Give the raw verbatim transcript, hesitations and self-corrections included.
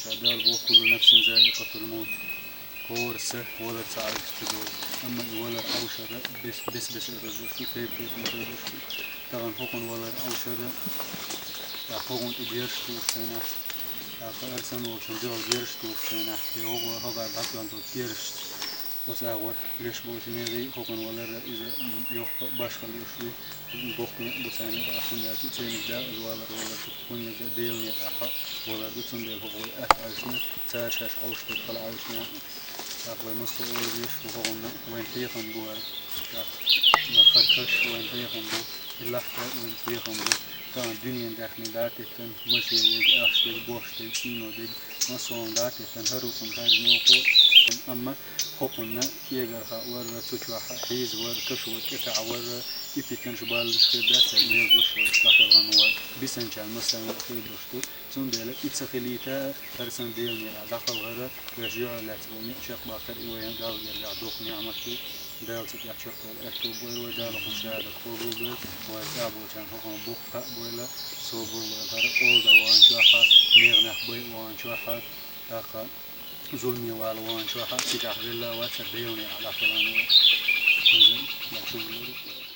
Дала боху: «كل نفس ذائقة الموت». ХӀора са валар ца Ӏовшуш ца долу. Амма и валар Ӏовшар бес-, бес-бесара долуш ду, тайп-тайпана долуш ду. Тахана хӀокхуна валар Ӏовшар, тӀаккха хӀокхунна тӀе бераш тухуш хенахь, тӀаккха арсана волчун дуьхьал бераш тухуш хенахь, я хӀокхо хӀокхара дӀакхоьллина долу бераш. Оцу агӀор леш болчу нехан хӀокхуна валар иза, м, йоккха башхалла леш ду, боккха некъ бу царна юкъахь, хӀунда аьлча церниг дакъаза валар валар ду, хӀунда аьлча Делан некъахь валар ду, цундела хӀокху вай атта Ӏаьвшина, цара шаьш Ӏовшуш дерг хала Ӏаьвшина. ТӀаккха вай массо а вала везаш ву хӀокхунна, вайн хьехам бу хӀара. ТӀаккха хӀара каш вайн хьехам бу, и лахка вайн хьехам бу. Тахана дуьненан даьхни дӀатеттина, машен дерг, ахча дерг, бохча дерг, цӀийно дерг, массо а хӀума дӀатеттина, хӀара хӀукму, хӀара новкъо. Амма хӀокхунна кӀегархо вар, цу чохь хьийза вар, кашо тӀетаӀа вар, и питанаш баллаш хир дац, хӀара мел дош вар, дӀахьелхана вар, бисанчарна массарна а хир дош ду. Цундела и ца хилийта, хӀара санна Делан некъахь дӀакхалхар, вешан юьхьар лаьцна волу некъ чекхбаккхар, и вайн Далла гергахь доккха неӀмат ду. Дала цу тӀехь чекхбовла аьтту бойла вай, Дала хӀокхунна шахадат къобалдойла, вай цӀахь болчарна хӀокхунна бухахь бойла, собар лойла хӀара, олда ваханчохь а, нехан нах байа ваханчохь а, тӀаккха зуламе вала ваханчохь а, цигахь велла а вацара Делан некъахь дӀахиларна вай. Иза, Дала шу вуьллур ву.